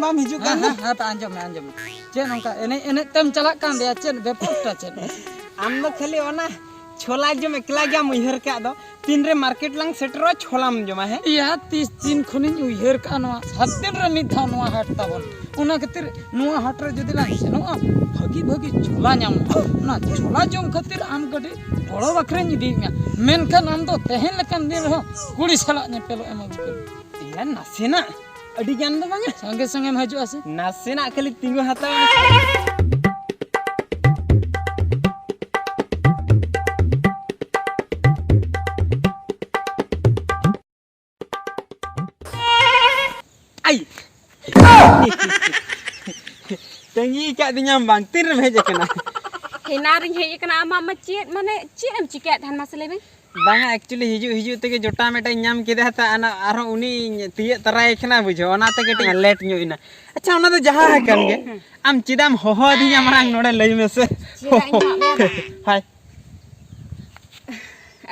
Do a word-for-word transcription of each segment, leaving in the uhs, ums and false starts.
ᱵᱟᱢ ᱦᱤᱡᱩᱜ ᱠᱟᱱ ᱫᱚ? ᱦᱮᱸ, ᱦᱮᱸ, ᱦᱮᱸ, ᱟᱸᱡᱚᱢ ᱢᱮ, ᱟᱸᱡᱚᱢ ᱢᱮ᱾ ᱪᱮᱫ ᱱᱚᱝᱠᱟ ᱮᱱᱮᱡ ᱮᱱᱮᱡ ᱛᱮᱢ ᱪᱟᱞᱟᱜ ᱠᱟᱱ ᱫᱚᱭᱟ? ᱪᱮᱫ ᱵᱮᱯᱟᱨᱴᱟ ᱪᱮᱫ? ᱟᱢ ᱫᱚ ᱠᱷᱟᱹᱞᱤ ᱚᱱᱟ ᱪᱷᱳᱞᱟ ᱡᱚᱢ ᱮᱠᱞᱟ ᱜᱮᱢ ᱩᱭᱦᱟᱹᱨ ᱠᱟᱜ ᱫᱚ᱾ ᱛᱤᱱᱨᱮ ᱢᱟᱨᱠᱮᱴ ᱞᱟᱝ ᱥᱮᱴᱮᱨᱚᱜᱼᱟ, ᱪᱷᱳᱞᱟᱢ ᱡᱚᱢᱟ, ᱦᱮᱸ? ᱮᱭᱟ, ᱛᱤᱥ ᱫᱤᱱ ᱠᱷᱚᱱᱤᱧ ᱩᱭᱦᱟᱹᱨ ᱠᱟᱜᱼᱟ ᱱᱚᱣᱟ᱾ ᱥᱟᱛ ᱫᱤᱱ ᱨᱮ ᱢᱤᱫ ᱫᱷᱟᱣ ᱱᱚᱣᱟ ᱦᱟᱴ ᱛᱟᱵᱚᱱ᱾ ᱚᱱᱟ ᱠᱷᱟᱹᱛᱤᱨ ᱱᱚᱣᱟ ᱦᱟᱴ ᱨᱮ ᱡᱩᱫᱤ ᱞᱟᱝ ᱥᱮᱱᱚᱜᱼᱟ, ᱵᱷᱟᱹᱜᱤ ᱵᱷᱟᱹᱜᱤ ᱪᱷᱳᱞᱟ ᱧᱟᱢᱚᱜᱼᱟ᱾ ᱚᱱᱟ ᱪᱷᱳᱞᱟ ᱡᱚᱢ ᱠᱷᱟᱹᱛᱤᱨ ᱟᱢ ᱠᱟᱹᱴᱤᱡ ᱵᱚᱲᱚ ᱵᱟᱠᱷᱨᱟᱧ ᱤᱫᱤᱭᱮᱫ ᱢᱮᱭᱟ, ᱢᱮᱱᱠᱷᱟᱱ ᱟᱢ ᱫᱚ ᱛᱮᱦᱮᱧ ᱞᱮᱠᱟᱱ ᱫᱤᱱ ᱨᱮᱦᱚᱸ ᱠᱩᱲᱤ ᱥᱟᱞᱟᱜ ᱧᱮᱯᱮᱞᱚᱜ ᱮᱢ ᱟᱹᱜᱩ ᱠᱮᱫ᱾ ᱮᱭᱟ, ᱱᱟᱥᱮᱱᱟᱜ, ᱟᱹᱰᱤ ᱜᱟᱱ ᱫᱚ ᱵᱟᱝᱟ᱾ ᱥᱟᱸᱜᱮ ᱥᱟᱸᱜᱮᱢ ᱦᱤᱡᱩᱜᱼᱟ ᱥᱮ? ᱱᱟᱥᱮᱱᱟᱜ ᱠᱷᱟᱹᱞᱤ ᱛᱤᱸᱜᱩ ᱦᱟᱛᱟᱲ ᱢᱮ᱾ ᱟᱭ! ᱛᱟᱺᱜᱤ ᱠᱟᱫᱤᱧᱟᱢ ᱵᱟᱝ, ᱛᱤᱱ ᱨᱮᱢ ᱦᱮᱡ ᱟᱠᱟᱱᱟ? ᱦᱮᱱᱟ ᱨᱤᱧ ᱦᱮᱡ ᱟᱠᱟᱱᱟ᱾ ᱟᱢᱟᱜ ᱢᱟ ᱪᱮᱫ, ᱢᱟᱱᱮ, ᱪᱮᱫ ᱮᱢ ᱪᱤᱠᱟᱹᱭᱮᱫ ᱛᱟᱦᱮᱱ, ᱢᱟᱥᱮ ᱞᱟᱹᱭ ᱢᱮ? ᱵᱟᱝᱟ, actually ᱦᱤᱡᱩᱜ ᱦᱤᱡᱩᱜ ᱛᱮᱜᱮ ᱡᱚᱴᱟ ᱢᱤᱫᱴᱟᱝ ᱧᱟᱢ ᱠᱮᱫᱮᱭᱟ, ᱛᱟ ᱟᱨᱦᱚᱸ ᱩᱱᱤᱧ ᱛᱤᱭᱟᱹᱜ ᱛᱟᱨᱟᱭᱮ ᱠᱟᱱᱟ, ᱵᱩᱡᱷᱟᱹᱣ, ᱚᱱᱟᱛᱮ ᱠᱟᱹᱴᱤᱡ ᱞᱮᱴ ᱧᱚᱜ ᱮᱱᱟ᱾ ᱟᱪᱪᱷᱟ, ᱚᱱᱟ ᱫᱚ ᱡᱟᱦᱟᱸ ᱟᱠᱟᱱ ᱜᱮ, ᱟᱢ ᱪᱮᱫᱟᱜ ᱮᱢ ᱦᱚᱦᱚ ᱟᱹᱫᱤᱧᱟ ᱢᱟᱲᱟᱝ ᱱᱚᱰᱮ ᱞᱟᱹᱭ ᱢᱮᱥᱮ᱾ ᱪᱮᱫᱟᱜ ᱤᱧ ᱦᱚᱦᱚ ᱟᱢᱟ? ᱦᱟᱭ᱾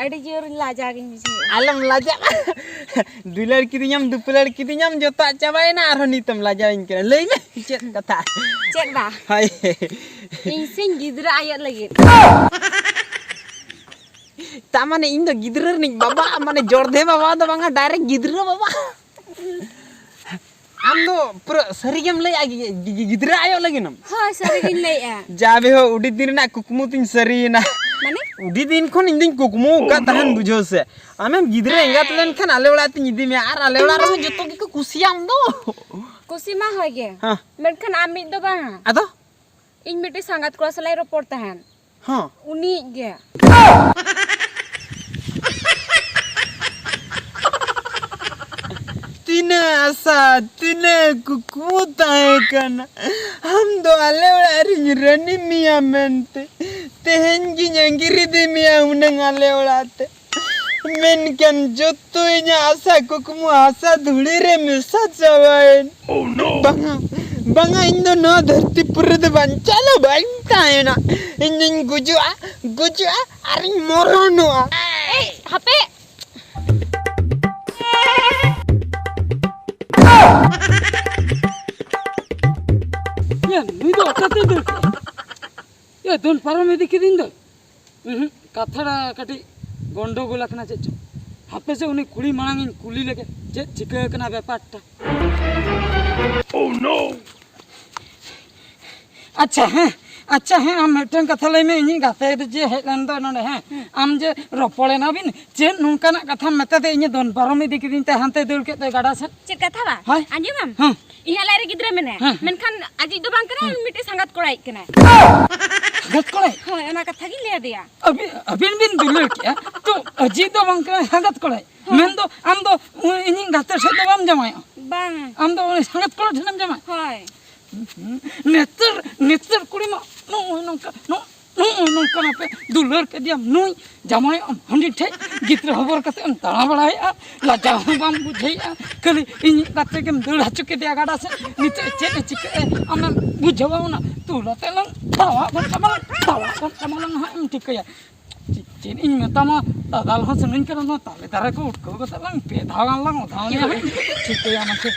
ᱟᱹᱰᱤ ᱡᱳᱨ ᱞᱟᱡᱟᱣ ᱜᱤᱧ ᱵᱩᱡᱷᱟᱹᱣᱮᱫᱼᱟ᱾ ᱟᱞᱚᱢ ᱞᱟᱡᱟᱜᱼᱟ᱾ ᱫᱩᱞᱟᱹᱲ ᱠᱤᱫᱤᱧᱟᱢ, ᱫᱩᱯᱞᱟᱹᱲ ᱠᱤᱫᱤᱧᱟᱢ, ᱡᱚᱛᱚᱣᱟᱜ ᱪᱟᱵᱟᱭᱮᱱᱟ, ᱟᱨᱦᱚᱸ ᱱᱤᱛᱮᱢ ᱞᱟᱡᱟᱣᱤᱧ ᱠᱟᱱᱟ᱾ ᱞᱟᱹᱭ ᱢᱮ, ᱪᱮᱫ ᱠᱟᱛᱷᱟ? ᱪᱮᱫ ᱵᱟ? ᱦᱳᱭ᱾ ᱤᱧ ᱥᱮᱧ ᱜᱤᱫᱽᱨᱟᱹ ᱟᱭᱚᱜ ᱞᱟᱹᱜᱤᱫ᱾ ᱛᱟ ᱢᱟᱱᱮ ᱤᱧ ᱫᱚ ᱜᱤᱫᱽᱨᱟᱹ ᱨᱤᱱᱤᱡ ᱵᱟᱵᱟ, ᱢᱟᱱᱮ ᱡᱚᱲᱫᱷᱮ ᱵᱟᱵᱟ ᱫᱚ ᱵᱟᱝᱟ, direct ᱜᱤᱫᱽᱨᱟᱹ ᱵᱟᱵᱟ᱾ ᱟᱢ ᱫᱚ ᱯᱩᱨᱟᱹ ᱥᱟᱹᱨᱤ ᱜᱮᱢ ᱞᱟᱹᱭᱮᱜᱼᱟ? ᱜᱤ-, ᱜᱤ-, ᱜᱤᱫᱽᱨᱟᱹ ᱟᱭᱳ ᱞᱟᱹᱜᱤᱫ ᱮᱢ? ᱦᱳᱭ, ᱥᱟᱹᱨᱤ ᱜᱤᱧ ᱞᱟᱹᱭᱮᱜᱼᱟ᱾ ᱡᱟ ᱵᱮᱦᱳ, ᱩᱰᱤ ᱫᱤᱱ ᱨᱮᱱᱟᱜ ᱠᱩᱠᱢᱩ ᱛᱤᱧ ᱥᱟᱹᱨᱤᱭᱮᱱᱟ᱾ ᱢᱟᱱᱮ? ᱩᱰᱤ ᱫᱤᱱ ᱠᱷᱚᱱ ᱤᱧ ᱫᱩᱧ ᱠᱩᱠᱢᱩ ᱟᱠᱟᱫ ᱛᱟᱦᱮᱱ, ᱵᱩᱡᱷᱟᱹᱣ ᱥᱮ᱾ ᱟᱢᱮᱢ ᱜᱤᱫᱽᱨᱟᱹ ᱮᱸᱜᱟᱛ ᱞᱮᱱᱠᱷᱟᱱ ᱟᱞᱮ ᱚᱲᱟᱜ ᱛᱤᱧ ᱤᱫᱤ ᱢᱮᱭᱟ, ᱟᱨ ᱟᱞᱮ ᱚᱲᱟᱜ ᱨᱮᱦᱚᱸ ᱡᱚᱛᱚ ᱜᱮᱠᱚ ᱠᱩᱥᱤᱭᱟᱢ ᱫᱚ᱾ ᱠᱩᱥᱤ ᱢᱟ ᱦᱳᱭ ᱜᱮ᱾ ᱦᱮᱸ᱾ ᱢᱮᱱᱠᱷᱟᱱ ᱟᱢ ᱢᱤᱫ ᱫᱚ ᱵᱟᱝᱟ᱾ ᱟᱫᱚ? ᱤᱧ ᱢᱤᱫᱴᱤᱡ ᱥᱟᱸᱜᱟᱛ ᱠᱚᱲᱟ ᱥᱟᱞᱟᱜ ᱤᱧ ᱨᱚᱯᱚᱲ ᱛᱟᱦᱮᱸᱱ᱾ ᱦᱚᱸ᱾ ᱩᱱᱤᱭᱤᱡ ᱜᱮ᱾ ᱛᱤᱱᱟᱹᱜ ᱟᱥᱟ, ᱛᱤᱱᱟᱹᱜ ᱠᱩᱠᱢᱩ ᱛᱟᱦᱮᱸ ᱠᱟᱱᱟ, ᱟᱢ ᱫᱚ ᱟᱞᱮ ᱚᱲᱟᱜ ᱨᱤᱧ ᱨᱟᱹᱱᱤ ᱢᱮᱭᱟ ᱢᱮᱱᱛᱮ᱾ ᱛᱮᱦᱮᱧ ᱜᱤᱧ ᱟᱸᱜᱤᱨ ᱤᱫᱤ ᱢᱮᱭᱟ ᱦᱩᱱᱟᱹᱝ ᱟᱞᱮ ᱚᱲᱟᱜ ᱛᱮ᱾ ᱢᱮᱱᱠᱷᱟᱱ ᱡᱚᱛᱚ ᱤᱧᱟᱹᱜ ᱟᱥᱟ ᱠᱩᱠᱢᱩ ᱦᱟᱥᱟ ᱫᱷᱩᱲᱤ ᱨᱮ ᱢᱮᱥᱟ ᱪᱟᱵᱟᱭᱮᱱ᱾ Oh no! ᱵᱟᱝᱟ, ᱵᱟᱝᱟ, ᱤᱧ ᱫᱚ ᱱᱚᱣᱟ ᱫᱷᱟᱹᱨᱛᱤ ᱯᱩᱨᱤ ᱨᱮᱫᱚ ᱵᱟᱧᱪᱟᱣ ᱫᱚ ᱵᱟᱹᱧ ᱛᱟᱦᱮᱱᱟ᱾ ᱤᱧ ᱫᱚᱧ ᱜᱩᱡᱩᱜᱼᱟ, ᱜᱩᱡᱩᱜᱼᱟ ᱟᱨᱤᱧ ᱢᱚᱨᱚᱱᱚᱜᱼᱟ᱾ ᱮᱭ, ᱦᱟᱯᱮ! ᱛᱚ ᱚᱠᱟᱛᱮᱭ ᱫᱟᱹᱲ ᱠᱮᱫᱟ? ᱮ, ᱫᱚᱱ ᱯᱟᱨᱚᱢ ᱤᱫᱤ ᱠᱤᱫᱤᱧ ᱫᱚ᱾ ᱩᱸᱦᱩᱸ, ᱠᱟᱛᱷᱟ ᱨᱮ ᱠᱟᱹᱴᱤᱡ ᱜᱚᱱᱰᱚᱜᱳᱞ ᱟᱠᱟᱱᱟ ᱪᱮᱫ ᱪᱚ᱾ ᱦᱟᱯᱮ ᱥᱮ, ᱩᱱᱤ ᱠᱩᱲᱤ ᱢᱟᱲᱟᱝ ᱤᱧ ᱠᱩᱞᱤ ᱞᱮᱜᱮ, ᱪᱮᱫ ᱪᱤᱠᱟᱹ ᱟᱠᱟᱱᱟ ᱵᱮᱯᱟᱨᱴᱟ᱾ Oh no! ᱟᱪᱪᱷᱟ, ᱦᱮᱸ, ᱟᱪᱪᱷᱟ, ᱦᱮᱸ, ᱟᱢ ᱢᱤᱫᱴᱟᱝ ᱠᱟᱛᱷᱟ ᱞᱟᱹᱭ ᱢᱮ, ᱤᱧᱤᱡ ᱜᱟᱛᱮ ᱡᱮ ᱦᱮᱡ ᱞᱮᱱ ᱫᱚ ᱱᱚᱰᱮ, ᱦᱮᱸ, ᱦᱮᱸ᱾ ᱟᱢ ᱡᱮ ᱨᱚᱯᱚᱲ ᱮᱱᱟ ᱵᱤᱱ, ᱪᱮᱫ ᱱᱚᱝᱠᱟᱱᱟᱜ ᱠᱟᱛᱷᱟᱢ ᱢᱮᱛᱟ ᱫᱮᱭᱟ? ᱤᱧᱮ ᱫᱚᱱ ᱯᱟᱨᱚᱢ ᱤᱫᱤ ᱠᱤᱫᱤᱧ ᱛᱮ ᱦᱟᱱᱛᱮ ᱫᱟᱹᱲ ᱠᱮᱫ ᱫᱚᱭ ᱜᱟᱰᱟ ᱥᱮᱫ᱾ ᱪᱮᱫ ᱠᱟᱛᱷᱟ ᱵᱟ? ᱦᱳᱭ᱾ ᱟᱸᱡᱚᱢᱟᱢ? ᱦᱮᱸ᱾ ᱤᱧᱟᱹᱜ ᱞᱟᱡ ᱨᱮ ᱜᱤᱫᱽᱨᱟᱹ ᱢᱮᱱᱟᱭᱟ, ᱦᱮᱸ᱾ ᱢᱮᱱᱠᱷᱟᱱ ᱟᱡᱤᱡ ᱫᱚ ᱵᱟᱝ ᱠᱟᱱᱟᱭ, ᱦᱮᱸ᱾ ᱩᱱᱤ ᱢᱤᱫᱴᱮᱡ ᱥᱟᱸᱜᱟᱛ ᱠᱚᱲᱟᱭᱤᱡ ᱠᱟᱱᱟᱭ᱾ ᱥᱟᱸᱜᱟᱛ ᱠᱚᱲᱟᱭ? ᱦᱳᱭ, ᱚᱱᱟ ᱠᱟᱛᱷᱟ ᱜᱤᱧ ᱞᱟᱹᱭ ᱟᱫᱮᱭᱟ᱾ ᱟᱹᱵᱤᱱ, ᱟᱹᱵᱤᱱ ᱵᱤᱱ ᱫᱩᱞᱟᱹᱲ ᱠᱮᱜᱼᱟ, ᱛᱚ ᱟᱹᱡᱤᱡ ᱫᱚ ᱵᱟᱝ ᱠᱟᱱᱟᱭ, ᱥᱟᱸᱜᱟᱛ ᱠᱚᱲᱟᱭ᱾ ᱦᱳᱭ᱾ ᱢᱮᱱᱫᱚ ᱟᱢ ᱫᱚ ᱩᱱ ᱤᱧᱤᱡ ᱜᱟᱛᱮ ᱴᱷᱮᱡ ᱫᱚ ᱵᱟᱢ ᱡᱟᱶᱟᱭᱚᱜᱼᱟ? ᱵᱟᱝ᱾ ᱟᱢ ᱫᱚ ᱩᱱᱤ ᱥᱟᱸᱜᱟᱛ ᱠᱚᱲᱟ ᱴᱷᱮᱱᱮᱢ ᱡᱟᱶᱟᱭᱚᱜᱼᱟ? ᱦᱳᱭ᱾ ᱱᱮᱛᱟᱨ, ᱱᱮᱛᱟᱨ ᱠᱩᱲᱤ ᱢᱟ ᱱᱚᱜᱼᱚᱭ ᱱᱚᱝᱠᱟ, ᱱᱚᱜ-, ᱱᱚᱜᱼᱚᱭ ᱱᱚᱝᱠᱟ ᱱᱟᱯᱮ ᱫᱩᱞᱟᱹᱲ ᱠᱮᱫᱮᱭᱟᱢ, ᱱᱩᱭ ᱡᱟᱶᱟᱭᱚᱜ ᱟᱢ ᱦᱟᱺᱰᱤ ᱴᱷᱮᱡ, ᱜᱤᱫᱽᱨᱟᱹ ᱦᱚᱵᱚᱨ ᱠᱟᱛᱮ ᱮᱢ ᱫᱟᱬᱟ ᱵᱟᱲᱟᱭᱮᱫᱼᱟ, ᱞᱟᱡᱟᱣ ᱦᱚᱸ ᱵᱟᱢ ᱵᱩᱡᱷᱟᱹᱣᱮᱫᱼᱟ, ᱠᱷᱟᱹᱞᱤ ᱤᱧᱤᱡ ᱜᱟᱛᱮ ᱜᱮᱢ ᱫᱟᱹᱲ ᱦᱚᱪᱚ ᱠᱮᱫᱮᱭᱟ ᱜᱟᱰᱟ ᱥᱮᱫ, ᱱᱤᱛᱚᱜ ᱪᱮᱫ ᱮ ᱪᱤᱠᱟᱹᱜᱼᱟ ᱟᱢᱮᱢ ᱵᱩᱡᱷᱟᱹᱣᱟ ᱚᱱᱟ, ᱛᱩᱞ ᱟᱛᱮ ᱞᱟᱝ ᱛᱟᱣᱟᱜ ᱜᱚᱫ ᱠᱟᱢᱟ ᱞᱟᱝ, ᱛᱟᱣᱟᱜ ᱜᱚᱫ ᱠᱟᱢᱟ ᱞᱟᱝ ᱦᱟᱸᱜ ᱮᱢ ᱴᱷᱤᱠᱟᱹᱭᱟ᱾ ᱪᱮᱫ, ᱪᱮᱫ ᱤᱧ ᱢᱮᱛᱟᱢᱟ, ᱫᱟᱫᱟᱞ ᱦᱚᱸ ᱥᱟᱺᱜᱤᱧ ᱠᱟᱱᱟ, ᱱᱚᱣᱟ ᱛᱟᱞᱮ ᱫᱟᱨᱮ ᱠᱚ ᱩᱴᱠᱟᱹᱣ ᱠᱟᱛᱮ ᱞᱟᱝ ᱯᱮ ᱫᱷᱟᱣ ᱜᱟᱱ ᱞᱟᱝ ᱚᱫᱷᱟᱣ ᱧᱚᱜ ᱦᱟᱸᱜ᱾ ᱴᱷᱤᱠᱟᱹᱭᱟ ᱢᱟᱥᱮ᱾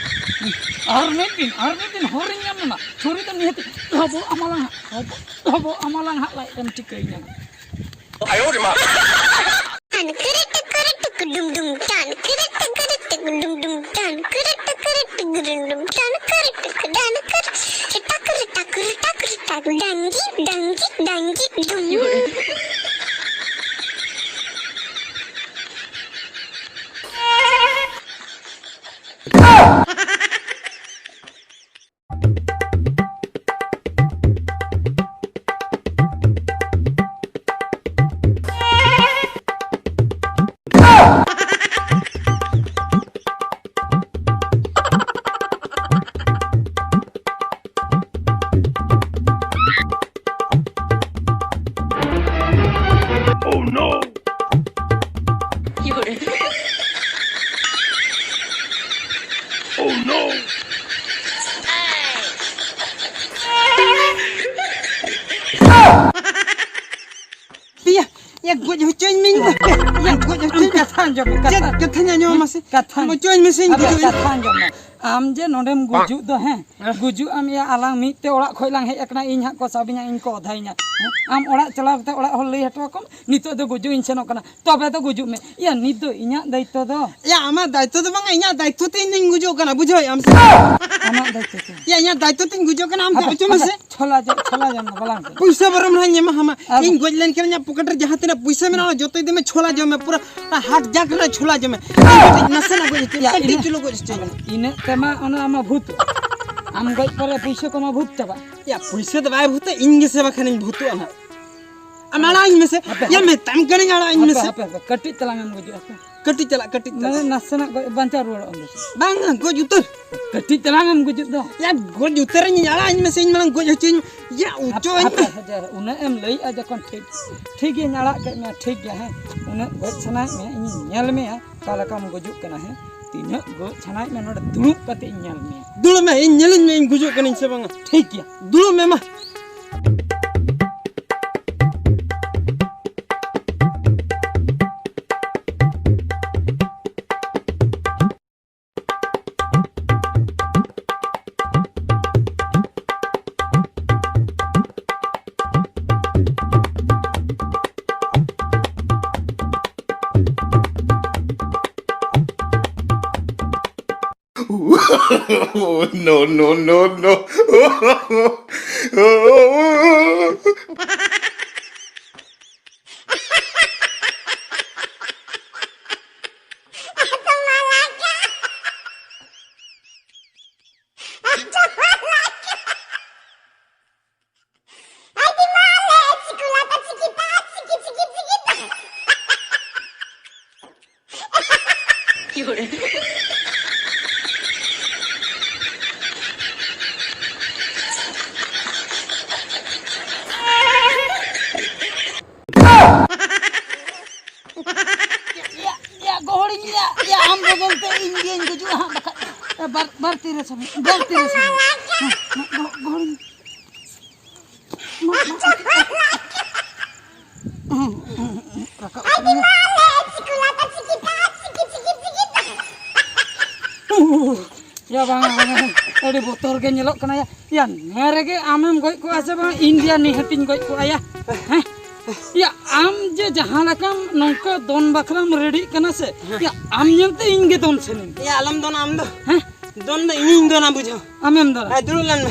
ᱟᱨ ᱢᱤᱫ ᱫᱤᱱ, ᱟᱨ ᱢᱤᱫ ᱫᱤᱱ ᱦᱚᱨᱤᱧ ᱧᱟᱢ ᱞᱮᱱᱟ, ᱪᱷᱩᱨᱤ ᱫᱚ ᱱᱤᱦᱟᱹᱛ ᱞᱚᱵᱚ ᱟᱢᱟᱞᱟᱝ ᱦᱟᱸᱜ, ᱞᱚᱵᱚ, ᱞᱚᱵᱚ ᱟᱢᱟᱞᱟᱝ ᱦᱟᱸᱜ ᱞᱟᱡ ᱨᱮᱢ ᱴᱷᱤᱠᱟᱹᱭ ᱧᱟᱢᱟ᱾ ᱴᱟᱱ ᱠᱤᱨᱤ ᱴᱤᱠᱤᱨᱤ ᱴᱤᱠᱤ ᱰᱩᱢ ᱰᱩᱢ, ᱴᱟᱱ ᱠᱤᱨᱤ ᱴᱤᱠᱤᱨᱤ ᱴᱤᱠᱤ ᱰᱩᱢ ᱰᱩᱢ, ᱴᱟᱱ ᱠᱤᱨᱤ ᱴᱤᱠᱤᱨᱤ ᱴᱤᱠᱤ ᱰᱩᱢ ᱰᱩᱢ, ᱴᱟᱱ ᱠᱤᱨᱤ ᱴᱤᱠᱤ ᱰᱟᱱ ᱠᱤᱨᱤ ᱴᱟᱠ ᱠᱤᱨᱤ ᱴᱟᱠ ᱠᱤᱨᱤ ᱴᱟᱠ ᱠᱤᱨᱤ ᱴᱟᱠ, ᱰᱟᱝᱜᱤ ᱰᱟᱝᱜᱤ ᱰᱟᱝᱜᱤ ᱰᱩᱢ᱾ Oh no! Oh no! ᱤᱭᱟᱹ, ᱤᱭᱟᱹ, ᱜᱚᱡ ᱦᱚᱪᱚᱧ ᱢᱮ ᱤᱧ ᱫᱚ᱾ ᱤᱭᱟᱹ, ᱜᱚᱡ ᱦᱚᱪᱚᱧ ᱢᱮ᱾ ᱠᱟᱛᱷᱟ ᱟᱸᱡᱚᱢ ᱢᱮ, ᱪᱮᱫ ᱠᱟᱛᱷᱟ᱾ ᱠᱟᱛᱷᱟᱧ ᱟᱸᱡᱚᱢ ᱢᱟᱥᱮ? ᱠᱟᱛᱷᱟ ᱢᱚᱪᱚᱧ ᱢᱮᱥᱮ, ᱤᱧ ᱟᱵᱮ ᱜᱚᱡᱚᱜ ᱤᱧ᱾ ᱠᱟᱛᱷᱟ ᱟᱸᱡᱚᱢ ᱢᱮ᱾ ᱟᱢ ᱡᱮ ᱱᱚᱰᱮᱢ ᱜᱩᱡᱩᱜ ᱫᱚ, ᱦᱮᱸ, ᱜᱩᱡᱩᱜ ᱟᱢ, ᱭᱟ, ᱟᱞᱟᱝ ᱢᱤᱫ ᱛᱮ ᱚᱲᱟᱜ ᱠᱷᱚᱡ ᱞᱟᱝ ᱦᱮᱡ ᱟᱠᱟᱱᱟ, ᱤᱧ ᱦᱟᱸᱜ ᱠᱚ ᱥᱟᱵᱤᱧᱟ, ᱤᱧ ᱠᱚ ᱚᱫᱷᱟᱭᱤᱧᱟ, ᱦᱮᱸ? ᱟᱢ ᱚᱲᱟᱜ ᱪᱟᱞᱟᱣ ᱠᱟᱛᱮ ᱚᱲᱟᱜ ᱦᱚᱲ ᱞᱟᱹᱭ ᱦᱚᱴᱚ ᱟᱠᱚᱢ, ᱱᱤᱛᱚᱜ ᱫᱚ ᱜᱩᱡᱩᱜ ᱤᱧ ᱥᱮᱱᱚᱜ ᱠᱟᱱᱟ, ᱛᱚᱵᱮ ᱫᱚ ᱜᱩᱡᱩᱜ ᱢᱮ᱾ ᱭᱟ, ᱱᱤᱛ ᱫᱚ ᱤᱧᱟᱹᱜ ᱫᱟᱭᱤᱛᱛᱚ ᱫᱚ᱾ ᱭᱟ, ᱟᱢᱟᱜ ᱫᱟᱭᱤᱛᱛᱚ ᱫᱚ ᱵᱟᱝᱟ, ᱤᱧᱟᱹᱜ ᱫᱟᱭᱤᱛᱛᱚ ᱛᱮ ᱤᱧ ᱫᱩᱧ ᱜᱩᱡᱩᱜ ᱠᱟᱱᱟ, ᱵᱩᱡᱷᱟᱹᱣ ᱟᱢ ᱥᱮ? ᱟᱢᱟᱜ ᱫᱟᱭᱤᱛᱛᱚ ᱛᱮ᱾ ᱭᱟ, ᱤᱧᱟᱹᱜ ᱫᱟᱭᱤᱛᱛᱚ ᱛᱮᱧ ᱜᱩᱡᱩᱜ ᱠᱟᱱᱟ, ᱟᱢ ᱫᱚ ᱦᱟᱯᱮ, ᱚᱪᱚᱜ ᱢᱮ ᱦᱟᱯᱮ, ᱥᱮ᱾ ᱪᱷᱚᱞᱟ ᱡᱚ-, ᱪᱷᱚᱞᱟ ᱡᱚᱢ ᱫᱚ ᱵᱟᱞᱟᱝ ᱡᱚᱢᱟ᱾ ᱯᱩᱭᱥᱟᱹ ᱵᱚᱨᱚᱢ ᱱᱟᱦᱟᱜ ᱤᱧ ᱮᱢᱟ ᱦᱟᱢᱟ᱾ ᱟᱫᱚ ᱤᱧ ᱜᱚᱡ ᱞᱮᱱᱠᱷᱟᱱ ᱤᱧᱟᱹᱜ ᱯᱚᱠᱮᱴ ᱨᱮ ᱡᱟᱦᱟᱸ ᱛᱤᱱᱟᱹᱜ ᱯᱩᱭᱥᱟᱹ ᱢᱮᱱᱟᱜᱼᱟ, ᱚᱱᱟ ᱡᱚᱛᱚ ᱤᱫᱤ ᱢᱮ, ᱪᱷᱚᱞᱟ ᱡᱚᱢ ᱢᱮ, ᱯᱩᱨᱟᱹ ᱚᱱᱟ ᱦᱟᱴ ᱡᱟᱠ ᱨᱮᱱᱟᱜ ᱪᱷᱚᱞᱟ ᱡᱚᱢ ᱢᱮ᱾ ᱭᱟ, ᱠᱟᱹᱴᱤᱡ ᱤᱱᱟᱹᱜ ᱱᱟᱥᱮᱱᱟᱜ ᱜᱚᱡ ᱦᱚᱪᱚᱧ ᱢᱮ, ᱠᱟᱹᱴᱤᱡ ᱤᱱᱟᱹᱜ ᱪᱩᱞᱩ ᱜᱚᱡ ᱦᱚᱪᱚᱧ ᱢᱮ᱾ ᱤᱱᱟᱹᱜ ᱛᱮᱢᱟ ᱚᱱᱟ ᱟᱢᱟ ᱵᱷᱩᱛ᱾ ᱟᱢ ᱜᱚᱡ ᱯᱚᱨᱮ ᱯᱩᱭᱥᱟᱹ ᱠᱚᱢᱟ ᱵᱷᱩᱛ ᱪᱟᱵᱟᱜ᱾ ᱭᱟ, ᱯᱩᱭᱥᱟᱹ ᱫᱚ ᱵᱟᱭ ᱵᱷᱩᱛᱟ, ᱤᱧ ᱜᱮᱥᱮ ᱵᱟᱠᱷᱟᱱᱤᱧ ᱵᱷᱩᱛᱩᱜᱼᱟ ᱱᱟᱦᱟᱜ᱾ ᱟᱢ ᱟᱲᱟᱜ ᱟᱹᱧ ᱢᱮᱥᱮ᱾ ᱦᱟᱯᱮ, ᱭᱟ, ᱦᱟᱯᱮ᱾ ᱢᱮᱛᱟᱢ ᱠᱟᱹᱱᱟᱹᱧ, ᱟᱲᱟᱜ ᱟᱹᱧ ᱦᱟᱯᱮ, ᱢᱮᱥᱮ᱾ ᱦᱟᱯᱮ, ᱦᱟᱯᱮ, ᱠᱟᱹᱴᱤᱡ ᱛᱟᱞᱟᱝ ᱮᱢ ᱜᱩᱡᱩᱜᱼᱟ ᱛᱚ᱾ ᱠᱟᱹᱴᱤᱡ ᱪᱟᱞᱟᱜ, ᱠᱟᱹᱴᱤᱡ ᱢᱟᱱᱮ ᱪᱟᱞᱟᱜ᱾ ᱱᱟᱥᱮᱱᱟᱜ ᱜᱚᱡ ᱵᱟᱧᱪᱟᱣ ᱨᱩᱣᱟᱹᱲᱚᱜ ᱟᱢ ᱫᱚ᱾ ᱵᱟᱝ, ᱜᱚᱡ ᱩᱛᱟᱹᱨ᱾ ᱠᱟᱹᱴᱤᱡ ᱛᱟᱞᱟᱝ ᱮᱢ ᱜᱩᱡᱩᱜ ᱫᱚ᱾ ᱭᱟ, ᱜᱚᱡ ᱩᱛᱟᱹᱨ ᱤᱧ, ᱟᱲᱟᱜ ᱟᱹᱧ ᱢᱮᱥᱮ, ᱤᱧ ᱢᱟᱲᱟᱝ ᱜᱚᱡ ᱦᱚᱪᱚᱧ᱾ ᱭᱟ, ᱦᱟᱯᱮ, ᱩᱪᱚ ᱟᱹᱧ ᱦᱟᱯᱮ, ᱢᱮ᱾ ᱦᱟᱯᱮ, ᱩᱱᱟᱹᱜ ᱮᱢ ᱞᱟᱹᱭᱮᱜᱼᱟ ᱡᱚᱠᱷᱚᱱ, ᱴᱷᱤᱠ, ᱴᱷᱤᱠ ᱜᱮᱧ ᱟᱲᱟᱜ ᱠᱮᱫ ᱢᱮᱭᱟ, ᱴᱷᱤᱠ ᱜᱮᱭᱟ, ᱦᱮᱸ᱾ ᱩᱱᱟᱹᱜ ᱜᱚᱡ ᱥᱟᱱᱟᱭᱮᱫ ᱢᱮᱭᱟ, ᱤᱧᱤᱧ ᱧᱮᱞ ᱢᱮᱭᱟ, ᱚᱠᱟ ᱞᱮᱠᱟᱢ ᱜᱩᱡᱩᱜ ᱠᱟᱱᱟ, ᱦᱮᱸ᱾ ᱛᱤᱱᱟᱹᱜ ᱜᱚᱡ ᱥᱟᱱᱟᱭᱮᱫ ᱢᱮᱭᱟ, ᱱᱚᱰᱮ ᱫᱩᱲᱩᱵ ᱠᱟᱛᱮ ᱤᱧ ᱧᱮᱞ ᱢᱮᱭᱟ᱾ ᱫᱩᱲᱩᱵ ᱢᱮ, ᱤᱧ ᱧᱮᱞᱤᱧ ᱢᱮ, ᱤᱧ ᱜᱩᱡᱩᱜ ᱠᱟᱹᱱᱟᱹᱧ ᱥᱮ ᱵᱟᱝᱟ᱾ ᱴᱷᱤᱠ ᱜᱮᱭᱟ᱾ ᱫᱩᱲᱩᱵ ᱢᱮ ᱢᱟ᱾ No, no, no, no. ᱭᱟ, ᱭᱟ, ᱜᱚᱦᱚᱲᱤᱧ ᱭᱟ, ᱭᱟ, ᱟᱢ ᱵᱚᱫᱚᱞ ᱛᱮ ᱤᱧ ᱜᱮᱧ ᱜᱩᱡᱩᱜᱼᱟ ᱦᱟᱸᱜ ᱵᱟᱠᱷᱟᱡ᱾ ᱮ, ᱵᱟᱨ, ᱵᱟᱨ ᱛᱤ ᱨᱮ ᱥᱟᱵ ᱢᱮ, ᱵᱟᱨ ᱛᱤ ᱨᱮ ᱥᱟᱵ ᱢᱮ᱾ ᱦᱮᱸ, ᱦᱮᱸ, ᱜᱚᱦᱚ-, ᱜᱚᱦᱚᱲᱤᱧ᱾ ᱢᱟ, ᱢᱟ, ᱢᱟ᱾ ᱦᱮᱸ, ᱦᱮᱸ, ᱦᱮᱸ, ᱨᱟᱠᱟᱵ ᱟᱠᱟᱱ ᱜᱮᱭᱟ᱾ ᱩᱦ, ᱭᱟ, ᱟᱹᱰᱤ ᱵᱚᱛᱚᱨ ᱜᱮ ᱧᱮᱞᱚᱜ ᱠᱟᱱᱟ ᱭᱟ᱾ ᱭᱟ, ᱱᱚᱣᱟ ᱨᱮᱜᱮ ᱟᱢᱮᱢ ᱜᱚᱡ ᱠᱚᱜᱼᱟ ᱥᱮ ᱵᱟᱝ? ᱤᱧ ᱫᱚᱭᱟ ᱱᱤᱦᱟᱹᱛᱤᱧ ᱜᱚᱡ ᱠᱚᱜᱼᱟ ᱭᱟ᱾ ᱦᱮᱸ? ᱭᱟ, ᱟᱢ ᱡᱮ ᱡᱟᱦᱟᱸ ᱞᱮᱠᱟᱢ ᱱᱚᱝᱠᱟ ᱫᱚᱱ ᱵᱟᱠᱷᱨᱟᱢ ᱨᱮᱰᱤᱜ ᱠᱟᱱᱟ ᱥᱮ, ᱭᱟ, ᱟᱢ ᱧᱮᱞᱛᱮ ᱤᱧ ᱜᱮ ᱫᱚᱱ ᱥᱟᱱᱟᱧ᱾ ᱭᱟ, ᱟᱞᱚᱢ ᱫᱚᱱᱟ ᱟᱢ ᱫᱚ᱾ ᱦᱮᱸ? ᱫᱚᱱ ᱫᱚ ᱤᱧᱤᱧ ᱫᱚᱱᱟ, ᱵᱩᱡᱷᱟᱹᱣ᱾ ᱟᱢᱮᱢ ᱫᱚᱱᱟ? ᱦᱮᱸ, ᱫᱩᱲᱩᱵ ᱞᱮᱱ ᱢᱮ᱾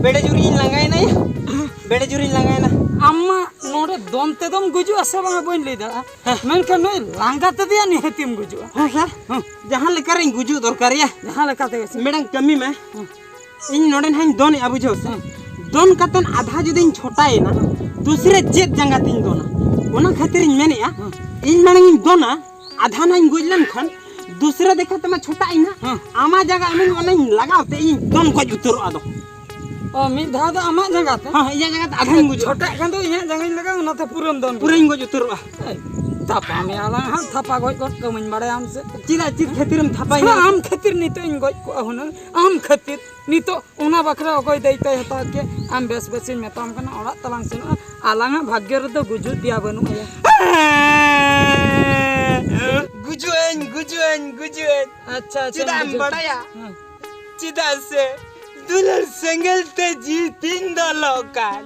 ᱵᱮᱰᱮ ᱡᱩᱨᱤᱧ ᱞᱟᱸᱜᱟᱭᱮᱱᱟ ᱭᱟ᱾ ᱵᱮᱰᱮ ᱡᱩᱨᱤᱧ ᱞᱟᱸᱜᱟᱭᱮᱱᱟ᱾ ᱟᱢ ᱢᱟ ᱱᱚᱰᱮ ᱫᱚᱱ ᱛᱮᱫᱚᱢ ᱜᱩᱡᱩᱜᱼᱟ ᱥᱮ ᱵᱟᱝᱟ ᱵᱟᱹᱧ ᱞᱟᱹᱭ ᱫᱟᱲᱮᱭᱟᱜᱼᱟ᱾ ᱦᱮᱸ᱾ ᱢᱮᱱᱠᱷᱟᱱ ᱱᱩᱭ ᱞᱟᱸᱜᱟ ᱛᱮᱫᱚᱭᱟ ᱱᱤᱦᱟᱹᱛᱤᱢ ᱜᱩᱡᱩᱜᱼᱟ᱾ ᱦᱮᱸ, ᱥᱟᱨ᱾ ᱦᱮᱸ᱾ ᱡᱟᱦᱟᱸ ᱞᱮᱠᱟ ᱨᱤᱧ ᱜᱩᱡᱩᱜ ᱫᱚᱨᱠᱟᱨ ᱭᱟ᱾ ᱡᱟᱦᱟᱸ ᱞᱮᱠᱟ ᱛᱮᱜᱮ ᱥᱮ᱾ ᱢᱤᱫᱴᱟᱝ ᱠᱟᱹᱢᱤ ᱢᱮ᱾ ᱦᱮᱸ᱾ ᱤᱧ ᱱᱚᱰᱮ ᱱᱟᱦᱟᱜ ᱤᱧ ᱫᱚᱱᱮᱜᱼᱟ, ᱵᱩᱡᱷᱟᱹᱣ ᱥᱮ? ᱦᱮᱸ᱾ ᱫᱚᱱ ᱠᱟᱛᱮᱱ ᱟᱫᱷᱟ ᱡᱩᱫᱤᱧ ᱪᱷᱚᱴᱟᱭᱮᱱᱟ, ᱫᱩᱥᱨᱟᱹ ᱪᱮᱫ ᱡᱟᱸᱜᱟ ᱛᱤᱧ ᱫᱚᱱᱟ? ᱚᱱᱟ ᱠᱷᱟᱹᱛᱤᱨᱤᱧ ᱢᱮᱱᱮᱜᱼᱟ, ᱦᱮᱸ᱾ ᱤᱧ ᱢᱟᱲᱟᱝ ᱤᱧ ᱫᱚᱱᱟ, ᱟᱫᱷᱟ ᱱᱟᱜ ᱤᱧ ᱜᱚᱡ ᱞᱮᱱᱠᱷᱟᱱ, ᱫᱩᱥᱨᱟᱹ ᱫᱮᱠᱷᱟ ᱛᱮᱢᱟ ᱪᱷᱚᱴᱟᱜ ᱤᱧ ᱦᱟᱸᱜ᱾ ᱦᱮᱸ᱾ ᱟᱢᱟᱜ ᱡᱟᱸᱜᱟ ᱮᱢᱟᱹᱧ, ᱚᱱᱟᱧ ᱞᱟᱜᱟᱣ ᱛᱮ ᱤᱧ ᱫᱚᱱ ᱜᱚᱡ ᱩᱛᱟᱹᱨᱚᱜᱼᱟ ᱟᱫᱚ᱾ ᱚ, ᱢᱤᱫ ᱫᱷᱟᱣ ᱫᱚ ᱟᱢᱟᱜ ᱡᱟᱸᱜᱟ ᱛᱮ? ᱦᱮᱸ, ᱤᱧᱟᱹᱜ ᱡᱟᱸᱜᱟ ᱛᱮ ᱟᱫᱷᱟᱧ ᱜᱩᱡᱩᱜᱼᱟ᱾ ᱪᱷᱚᱴᱟᱜ ᱠᱷᱟᱱ ᱫᱚ ᱤᱧᱟᱹᱜ ᱡᱟᱸᱜᱟᱧ ᱞᱟᱜᱟᱣᱟ, ᱚᱱᱟᱛᱮ ᱯᱩᱨᱟᱹᱢ ᱫᱚᱱ ᱜᱚᱡ᱾ ᱯᱩᱨᱟᱹᱧ ᱜᱚᱡ ᱩᱛᱟᱹᱨᱚᱜᱼᱟ᱾ ᱮᱭ, ᱛᱷᱟᱯᱟ ᱢᱮᱭᱟ ᱞᱟᱝ ᱦᱟᱸᱜ, ᱛᱷᱟᱯᱟ ᱜᱚᱡ ᱜᱚᱫ ᱠᱟᱹᱢᱟᱹᱧ ᱵᱟᱲᱟᱭᱟᱢ ᱥᱮ? ᱪᱮᱫᱟᱜ, ᱪᱮᱫ ᱠᱷᱟᱹᱛᱤᱨᱮᱢ ᱛᱷᱟᱯᱟᱧᱟ? ᱟᱢ ᱠᱷᱟᱹᱛᱤᱨ ᱱᱤᱛᱚᱜ ᱤᱧ ᱜᱚᱡ ᱠᱚᱜᱼᱟ ᱦᱩᱱᱟᱹᱝ, ᱟᱢ ᱠᱷᱟᱹᱛᱤᱨ᱾ ᱱᱤᱛᱚᱜ ᱚᱱᱟ ᱵᱟᱠᱷᱨᱟ ᱚᱠᱚᱭ ᱫᱟᱭᱤᱛᱛᱚᱭ ᱦᱟᱛᱟᱣ ᱠᱮᱭᱟ? ᱟᱢ ᱵᱮᱥ ᱵᱮᱥᱤᱧ ᱢᱮᱛᱟᱢ ᱠᱟᱱᱟ, ᱚᱲᱟᱜ ᱛᱟᱞᱟᱝ ᱥᱮᱱᱚᱜᱼᱟ᱾ ᱟᱞᱟᱝᱟᱜ ᱵᱷᱟᱜᱽᱭᱚ ᱨᱮᱫᱚ ᱜᱩᱡᱩᱜ ᱫᱮᱭᱟ ᱵᱟᱹᱱᱩᱜ ᱟᱭᱟ᱾ ᱜᱩᱡᱩᱜ ᱟᱹᱧ, ᱜᱩᱡᱩᱜ ᱟᱹᱧ, ᱜᱩᱡᱩᱜ ᱟᱹᱧ᱾ ᱟᱪᱪᱷᱟ, ᱟᱪᱪᱷᱟ, ᱪᱮᱫᱟᱜ ᱮᱢ ᱵᱩᱡᱷᱟᱹᱣ ᱵᱟᱲᱟᱭᱟ? ᱦᱮᱸ᱾ ᱪᱮᱫᱟᱜ ᱥᱮ ᱫᱩᱞᱟᱹᱲ ᱥᱮᱸᱜᱮᱞ ᱛᱮ ᱡᱤᱣᱤ ᱛᱤᱧ ᱫᱚ ᱞᱚ ᱠᱟᱱ᱾